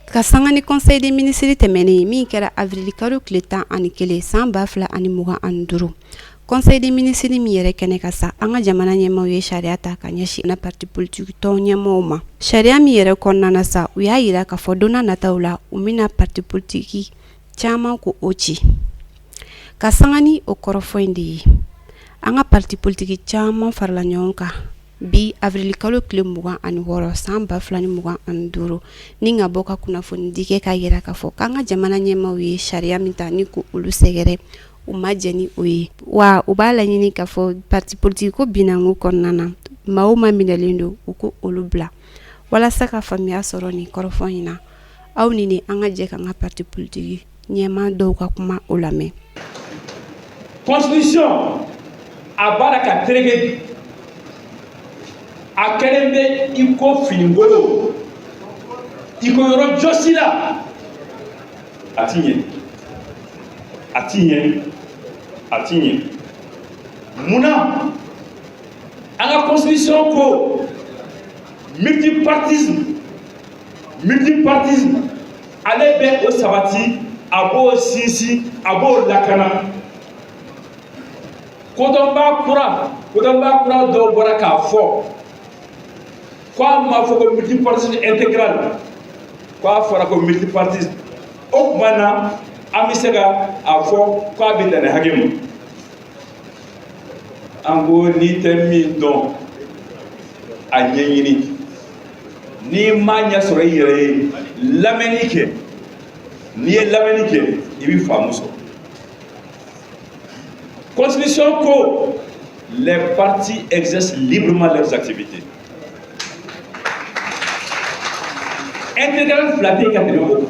Ka sanga ni conseil des ministres tɛmɛnen min kɛra avril kalo tile 11 san 2025, conseil des ministres min yɛrɛ kɛnɛ ka sa, an ka jamana ɲɛmaw ye sariya ta ka ɲɛsin na parti politique tɔn ɲɛmaw ma. Sariya min yɛrɛ kɔnɔna na sa, u y'a jira k'a fɔ don nataw la, u bɛna parti politique caman ko o ci. Ka sanga ni o kɔrɔfɔ in de ye, an ka parti politique caman farala ɲɔgɔn kan bi avril kalo tile 26 san 2025, ni ka bɔ ka kunnafoni di kɛ, k'a jira k'a fɔ k'an ka jamana ɲɛmaw ye sariya min ta ni ko olu sɛgɛrɛ, u ma jɛn ni o ye. Wa u b'a laɲini k'a fɔ parti politique ko binanko kɔnɔna na, maa o maa minɛlen don, u ko olu bila. Walasa ka faamuya sɔrɔ nin kɔrɔfɔ in na, aw ni ne, an ka jɛ k'an ka parti politique ɲɛmaa dɔw ka kuma o lamɛn. Constitution a b'a la ka tereke, a kɛlen bɛ i ko finigolo, i ko yɔrɔ jɔsi la, a ti ɲɛ, a ti ɲɛ, a ti ɲɛ. Munna an ka constitution ko multipartisme? Multipartisme, ale bɛ o sabati, a b'o sinsin, a b'o lakana. Kodɔnbaa kura, kodɔnbaa kura dɔw bɔra k'a fɔ ko a ma fɔ ko multipartisme intégral, ko a fɔra ko multipartisme. O tuma na, an bɛ se ka a fɔ ko a bɛ dan nin hakɛ ma. An ko n'i tɛ min dɔn, a ɲɛɲini. N'i m'a ɲɛ sɔrɔ i yɛrɛ ye, lamɛnni kɛ. N'i ye lamɛnni kɛ, i bɛ faamu sɔrɔ. Constitution ko les partis exercent librement leurs activités. Intégral fila tɛ yen ka tɛmɛ o kan.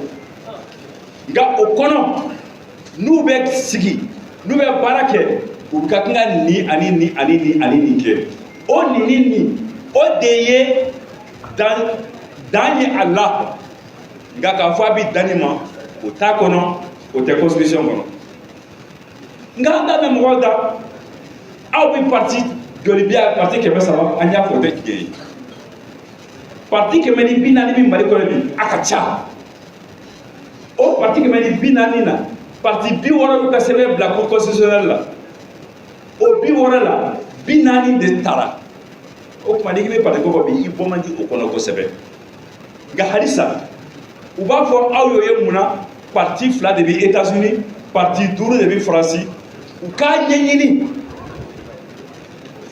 Nka o kɔnɔ, n'u bɛ sigi, n'u bɛ baara kɛ, u ka kan ka nin ani nin ani nin ani nin kɛ. O nin ni nin, o de ye dan dan ye a la. Nka k'a fɔ a bɛ dan nin ma, o t'a kɔnɔ, o tɛ constitution kɔnɔ. Nka an t'a mɛn mɔgɔw da. Aw bɛ parti joli bi yan? Parti 300. An y'a fɔ, o tɛ tiɲɛ ye. Parti 140 bɛ Mali kɔnɔ bi, a ka ca. O parti 140 na, parti 60 y'u ka sɛbɛn bila cour constitutionnelle la. O 60 la, 40 de tara. O tuma, n'i k'i bɛ parti ko fɔ bi, i bɔ man di o kɔnɔ kosɛbɛ. Nka halisa u b'a fɔ aw y'o ye. Mun na parti fila de bɛ États-Unis, parti duuru de bɛ Faransi? U k'a ɲɛɲini.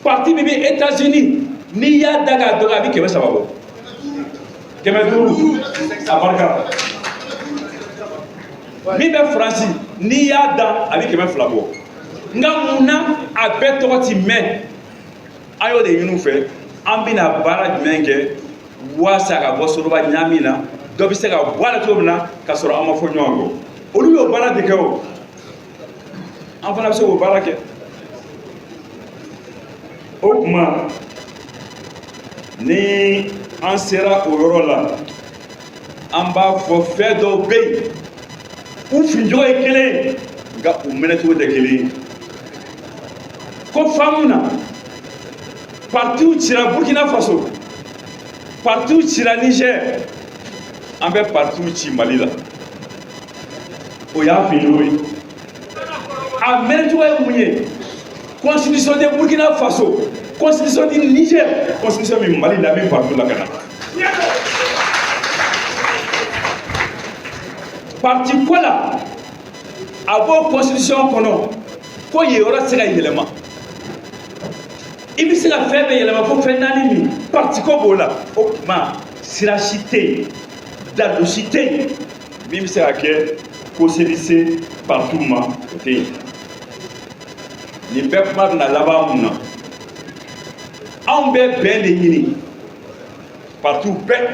Parti min bɛ États-Unis, n'i y'a da k'a dɔgɔ, a bɛ 300 bɔ, 500, a barika. Min bɛ Faransi, n'i y'a da, a bɛ 200 bɔ. Nka mun na a bɛɛ tɔgɔ ti mɛn? An y'o de ɲini u fɛ. An bɛna baara jumɛn kɛ walasa ka bɔ soroba ɲaami na? Dɔ bɛ se ka bɔ a la cogo min na ka sɔrɔ an ma fɔ ɲɔgɔn kɔ. Olu y'o baara de kɛ. O an fana bɛ se k'o baara kɛ. O tuma, ni an sera o yɔrɔ la, an b'a fɔ fɛn dɔw bɛ yen, u fincogo ye kelen ye, nka u mɛnɛcogo tɛ kelen ye. Ko faamu na, partiw cira Burkina Faso, partiw cira Niger, an bɛ partiw ci Mali la. O y'a fincogo ye. A mɛnɛcogo ye mun ye? Constitution de Burkina Faso, constitution du Niger, constitution min Mali la, min parti la ka na parti ko la, a b'o constitution kɔnɔ ko yen yɔrɔ tɛ se ka yɛlɛma. I bɛ se ka fɛn bɛɛ yɛlɛma fo fɛn naani min, parti ko b'o la. O tuma, sira si tɛ yen, dalu si tɛ yen min bɛ se ka kɛ ko se bɛ se parti ma, o tɛ yen. Nin bɛɛ kuma bɛna laban mun na? Anw bɛ bɛn de ɲini, parti bɛɛ.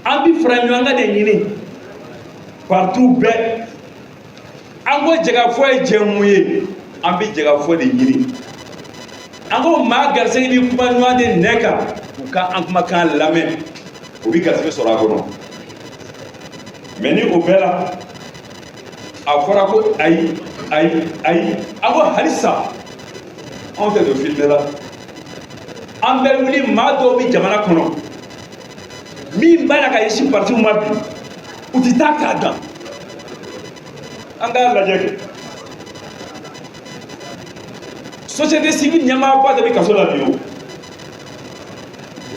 An bɛ fara ɲɔgɔn kan de ɲini, parti bɛɛ. An ko jɛkafɔ ye jɛ mun ye? An bɛ jɛkafɔ de ɲini. An ko maa garisɛgɛ bɛ kuma ɲɔgɔn de nɛ kan, u ka an kumakan lamɛn, o bɛ garisɛgɛ sɔrɔ a kɔnɔ. Mɛ ni o bɛɛ la, a fɔra ko ayi, ayi, ayi. An ko halisa anw tɛ don fitinɛ la. An bɛ wuli. Maa dɔw bɛ jamana kɔnɔ, Min b'a la ka ɲɛsin partiw ma bi, u ti taa k'a dan. An k'a lajɛ kɛ, société civile ɲɛmaaba dɔ bɛ kaso la bi, o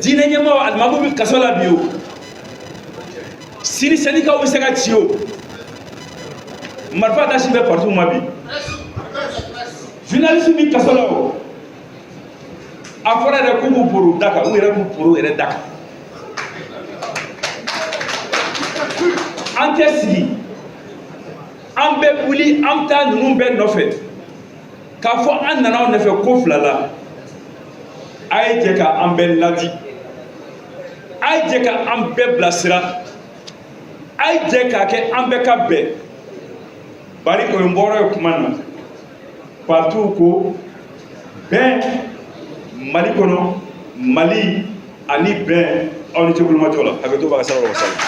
diinɛ ɲɛmaaw, alimamu bɛ kaso la bi, o sini syndicat bɛ se ka ci, o marifa da sin bɛ partiw ma bi, journaliste bɛ kaso la. O a fɔra yɛrɛ k'u b'u poro da kan, u yɛrɛ b'u poro yɛrɛ da kan. An tɛ sigi, an bɛ wuli, an bɛ taa ninnu bɛɛ nɔfɛ k'a fɔ an nana aw nɔfɛ ko fila la. A ye jɛ ka an bɛɛ ladi, a ye jɛ ka an bɛɛ bilasira, a ye jɛ k'a kɛ an bɛɛ ka bɛn. Bari o ye n bɔra ye kuma na, partiw ko bɛn Mali kɔnɔ, Mali ani bɛn. Aw ni ce kulumajɔ la, hakɛto b'a ka sara wa sala.